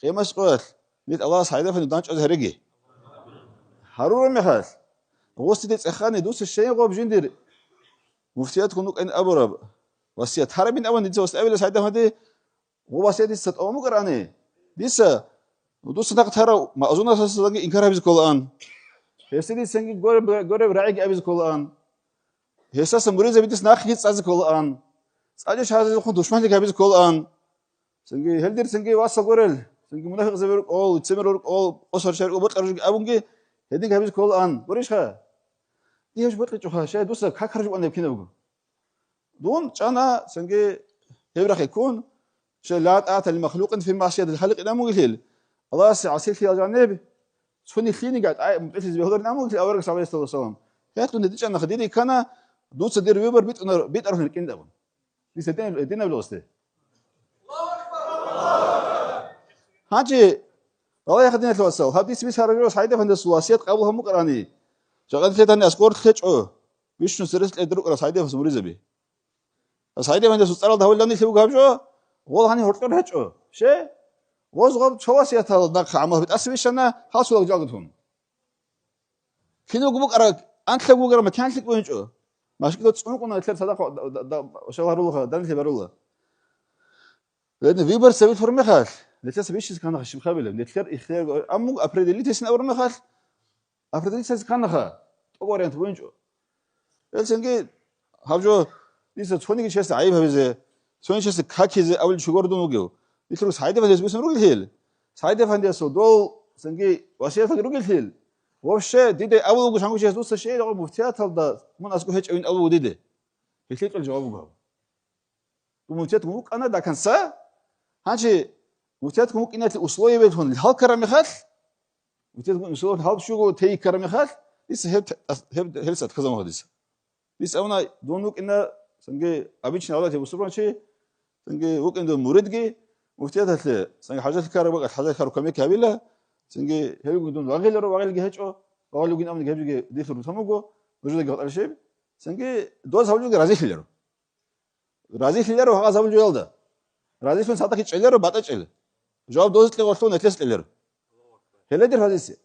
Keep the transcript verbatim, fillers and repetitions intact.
къиямас къоялъ нилъ Аллагьас гьайдафани данчӀвазе гьареги. Гьарураб мехалъ, гъосиде цӀехани, дуца щайин гъоб жиндир муфтиятгун вукӀин абураб васият гьарабин абун дица васият абилас гьайдафанде, гъо васият дица тӀамун букӀарани, дица, ну, дуца нахъ тарав маъзунасасдаги инкар гьабизе кколаан. Гьесде дицанги гуреб, гуреб рагӀиги абизе кколаан. Гьесдаса муридзаби дица нахъги цӀазе кколаан. ЦӀакъго гьазазухъун душманлъи гьабизе кколаан. Цинги гьел дир цинги васал гурел, цинги мунапикъзаби рукӀол, лицемер рукӀол, къосарча рукӀол, бокьаржуги абунги, гьединги гьабизе кколаан. Гурищха? Дие гьеб бокьичӀоха, щай дуца какаржу ван гьеб кинабго. Дун чӀана, цинги гьеб рахъе ккун, щай ла тӀагӀата ли махлукъин фи маъсиятил халикъ инан бугелъул, Аллагьасе гӀасилъиялда жаниб, цо нилъееги тӀай-, мутӀигӀлъизе бегьуларин ан бугелъул аварагас, гӀалайгьиссалату вассалам. Гьелъун гьедин чӀана, гьедин риккана, дуца дир выбор битӀунар-, битӀарулъин рикӀкӀиндабун. Дица гьединаб, гьединаб гьесде. Гьанже, балагьеха, диналъул вацал, гьаб дица бицараб жо СагӀид-эфендиясул васият къабул гьабун букӀарани, жакъа нилъеда гьаниб аскӀор лъечӀо, бищун сверес кьеда рукӀарал СагӀид-эфендиясул муридзаби. СагӀид-эфендиясул цӀаралда гьавилани лъив гьаб жо, гъол гьаниб гьоркьор гьечӀо. Ще? Гъоз гъаб цо васиятал нахъа гӀамал гьаб тӀаса бищана, гьал цолаго жалго тун. Кинабго букӀараб, анлъабго букӀараб макан лъикӀ бугьинчӀо. Машкила цӀунукъуна нилъер цадахъ да-, да-, да-, шал гьарулаха, данлъи барула. Гьедин выбор цеве лъур мехалъ, нилъеца бищизе кканаха щиб хабилеб, нилъер ихтияр, амма определитесин абур мехалъ, определитесин кканаха, тӀокӀ вариант бугьинчӀо. Гьелцинги гьаб жо дица цониги чиясда гӀайиб гьабизе, цониги чиясда какизе абулев чи гуро дун вугев. Нилъер СагӀид-эфендияс бицун ругелъул, СагӀид-эфендиясул дол цинги васияталги ругелъул, вообще дида абулеб буго чанго чияс, дуца щай гьаб муфтияталда мун аскӀоб гьечӀевин абулеб буго дида. Гьелъие кьел жаваб буго гьаб. Дун муфтиятгун вукӀана до конца, гьанже муфтиятгун вукӀиналъе условие белъун лъал ккараб мехалъ, муфтиятгун условие гьал щуго тей ккараб мехалъ, дица гьеб, гьеб, гьелдаса отказа муха дица. Дица абуна, дун вукӀина, цинги обычный гӀадаталъе бусурманчи, цинги вукӀин дун муридги, муфтияталъе, цинги хӀажалъи ккараб бакӀалъ хӀажалъи ккараб кумекги гьабила, цинги гьеб вугин дун вагъиларо, вагъилги гьечӀо, вагъил вугин абуни гьеб жеги дилъ рутан буго, нужедаги гьатӀарищ гьеб? Цинги доз гьабулги разилъиларо. Разилъиларо гьагъаз гьабул жоялда. Разилъун цадахъги чӀеларо батӀа чӀел. Жаваб дозе кьегъолъун нилъес кьеларо. Гьеле дир гьазизе.